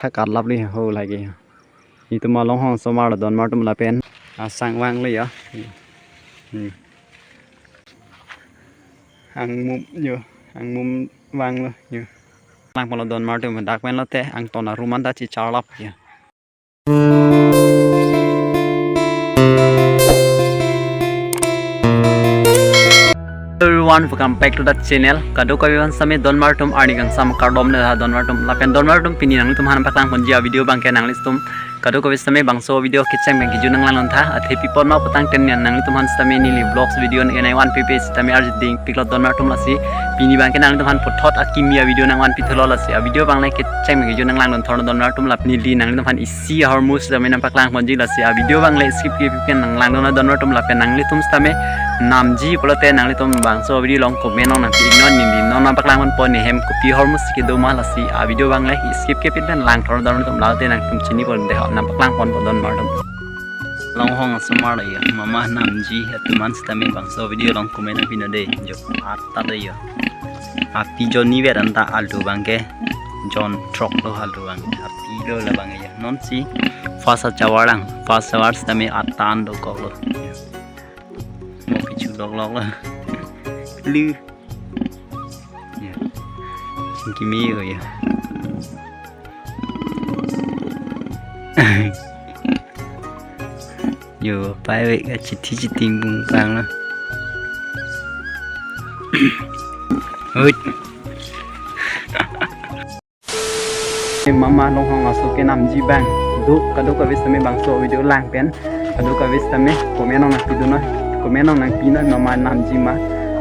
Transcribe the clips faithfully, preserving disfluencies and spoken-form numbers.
Thak arlap li ho lagi. Itum along hong somar lo don martum lapen. Asang vanglo ya. Hmm. Angmum yo. Angmum vanglo yo. Lang polo don martum dak pen lote angton arum anta chicharlap ya. Everyone, welcome back to the channel. Kadokave aphan sitame don martum arni kangsam kardom le ha don martum. Lapen don martum pini nanglitum aphan paklang ponji a-video abangke nanglitum kadokave sitame bangso video kecheng abang kejut nanglang lon tha. Athe pi apot ma putangte nanglitum aphan sitame neli vlogs video nangvanpipe sitame arjuding piklo don martum, lasi pini abangke nanglitum aphan puthot akimi a-video nangvanpi thulo, lasi a-video abang le kecheng abang kejut nanglang lon thor don martum, lap neli nanglitum aphan isi ahormu sitame nangpaklang ponji, lasi a-video abang le skip kepin pen nanglang lon don martum, lapen nanglitum sitame namji pulote nanglitum bangso video along comment along nangpi iknon, neli non nangpaklang ponpo ne hem kopi ahormu si kedo ma, lasi a-video abang le skip kepin pen lang thor don martum, late nangtum chini pon de ho nangpaklang ponpo don martum. Long hong asomar lo ya, mama namji atum an sitame bangso video along comment nangpinon de, jo atta do ya. Api jonni ver anta alu abangke. Jon throk lo alu abang. Api lo labang ya. Non si first achavar lang. First achavar sitame atan dokok lo. Mo kechu lok lok lo. Lu. Ya. Kimi yo ya. Yo, pai ve ka chithi chiting bung kang lo. Hut. Mama long hong aso ke namji abang. Do kadokave sitame bangso video lang pen. Kadokave sitame comment along nangpi dun noi. Comment along nangpi noi mama namji ma.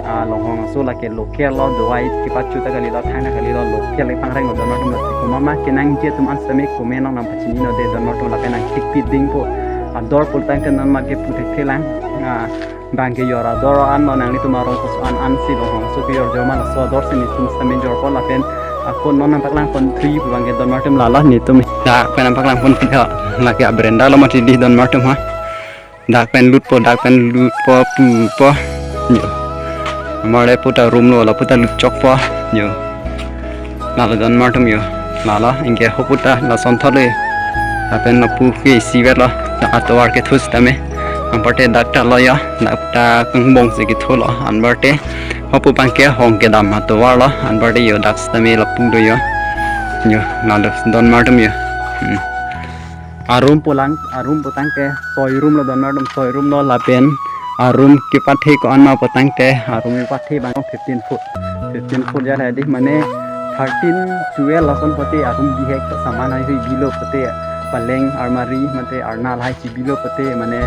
Ah, long hong aso lake local lo, dawai kepachu ta kali lo, thang ta kali lo, local le pangreng lo don martum, lasi ko mama kenangji atum an sitame comment along nangpachini non de don martum, lapen nangthekpi dingpo. Ador pulotangte non ma ke pu thekthe lang. Ah, abangke yor ador an lo, nanglitum arong koso an an si long hong aso kejor jor ma, laso ador si netum sitame jorpo, lapen ako non nangpaklang pon thri abangke don martum lalo netum. Dak pen nangpaklang pon thri ho. Lake a-veranda lo mati di don martum ha. Dak pen lutpo, dak pen lutpo, pupo. Yo. Amar le puta room lo, la puta lutchokpo. Yo. Lalo don martum yo. Lalo, anke ho puta lason thot le. Lapen lapu ke isi vet lo. La atovar kethu sitame. Anparte dak ta lo yo. Dak ta kangbong si kethu lo. Anparte. Ho pu abangke hong kedam atovar lo. Anparte yo dak sitame lapu do yo. Yo, lalo don martum yo. Hmm. Arum pulang, arum putangte soi room lo don martum, soi room lo lapen arum kepathe ko-an ma putangte arum kepathe abang fifteen foot. Fifteen foot jat hadi mane thirteen, twelve lason pute arum bihek ta saman hai hui bilo pute paleng, almari mate arnal hai si bilo pute mane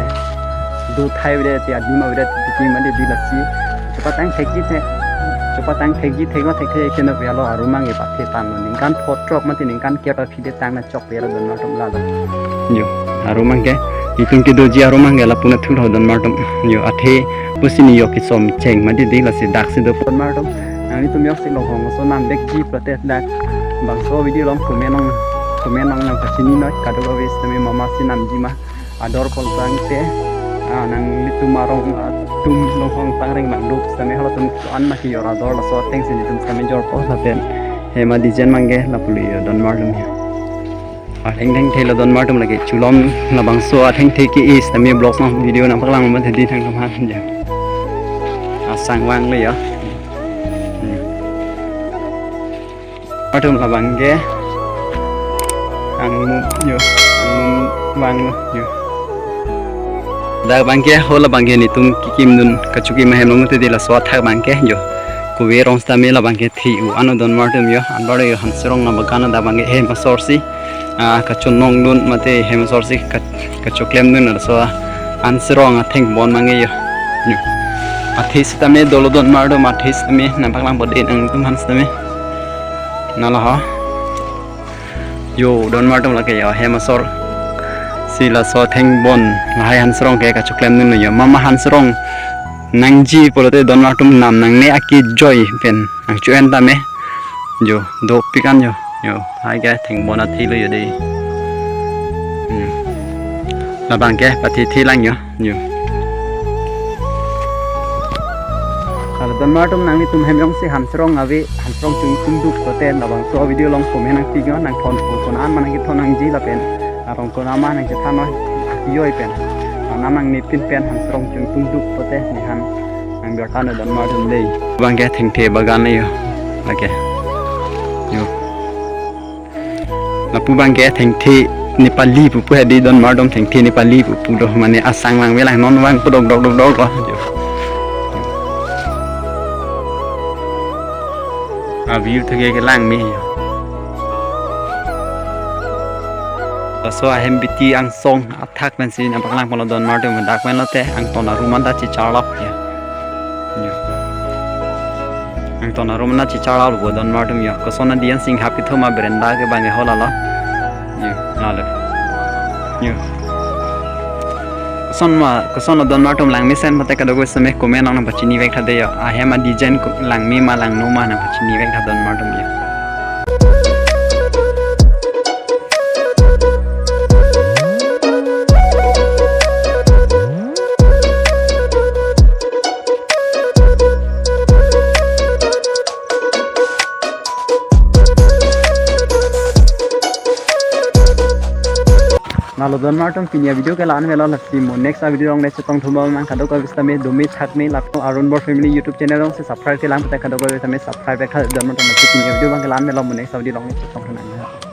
do thai vede te adim avede te mane di lasi. Chepatang thekji thek, chepatang thekji thek lo thekthe keno velo arum abang kepathe tan lo ningkan pho throk mate ningkan kep aphi de tang na chok velo don martum lalo. Yo, arum abangke, itum kedoji arum abangke lapu na thulo don martum. Yo, athe pusi ni yok kisom cheng mati di lasi dak si do don martum. Nanglitum yok si long hong aso nam dekji protest dak. Bangso video along comment along, comment along nangpachini noi kadokave sitame mama si namji ma. Ador pulotangte, ah, nanglitum arong atum long hong pangreng abang do sitame halatum an ma ke yor ador, laso ateng si netum sitame jorpo lapen hem a-design abangke lapu lo yo don martum yo. Athengtheng thelo don martum lake chulom labangso athengtheng ke-e sitame vlogs along video nangpaklang mati di thang kemhan ya. Asang vanglo ya. Hmm. Martum labangke angmum yo, angmum vanglo yo. Dak abangke ho labangke netum kekim dun kachokim ahem lo mati di laso athak abangke yo. Kove rong sitame labangke thi-u ano don martum yo. Anpar yo Hanserong na bagan dak abangke hem asor si, ah, kachonong dun mate hem asor si ka-, kachoklem dun laso Hanserong athengbon abangke yo. Yo. Athe sitame dolo don martum, athe sitame nangpaklang pon de nangtum aphan sitame. Nalo ho. Yo, don martum lake yo, hem asor si laso athengbon lahai Hanserong ke kachoklem dun lo yo. Mama Hanserong nangji pulote don martum nam nangne akejoi pen nangcho-en tame. Yo, dopik an yo. Yo, hai ke thengbon athe lo yo de. Hmm. Labangke pathe the lang yo. Yo. Kal Donmar atum, nanglitum hem jongsi Hamsrong ave, Hamsrong chungtung duk pote labangso video along comment nangpi yo, nangthon po konat ma nangkethon nangji lapen arong konat ma nangkethan noi, yo pen. Mana nangnepin pen Hamsrong chungtung duk pote nephan nangbirta non donmar atum dei. Abangke thengthe bagan yo. Lake. Yo. Lapu abangke thengthe Nepali pupu hedi, donmar atum, thengthe Nepali pupu do, mane asang langme lang, non vang pu dok dok dok dok lo. A view thengthe ke langme yo. Laso ahem Biti angsong athak pensi nangpaklang ponlo donmar atum, dak pen lote angton arum anta chicharlap ya. Ya. Angton arum anta chicharlap lo donmar atum ya. Koson adi an singhap kethom aberenda ke abangke hala lo. Ya, lalo. Ya. Koson ma, koson lo donmar atum, langmesen mate kadokave seme comment along nangpachini vek tha dei ya. Ahem a design ko langme ma langno ma nangpachini vek tha donmar atum ya. Lalo donmar atum, pini a video ke la-an velo, lasi mo next a video along le chetongthu bom nang, kadokave sitame dome thakme, lapen Arunbor Family YouTube channel along si subscribe kelang pute kadokave sitame subscribe vek tha donmar atum, lasi pini a video abangke la-an velo, mo next a video along le chetongthu nang.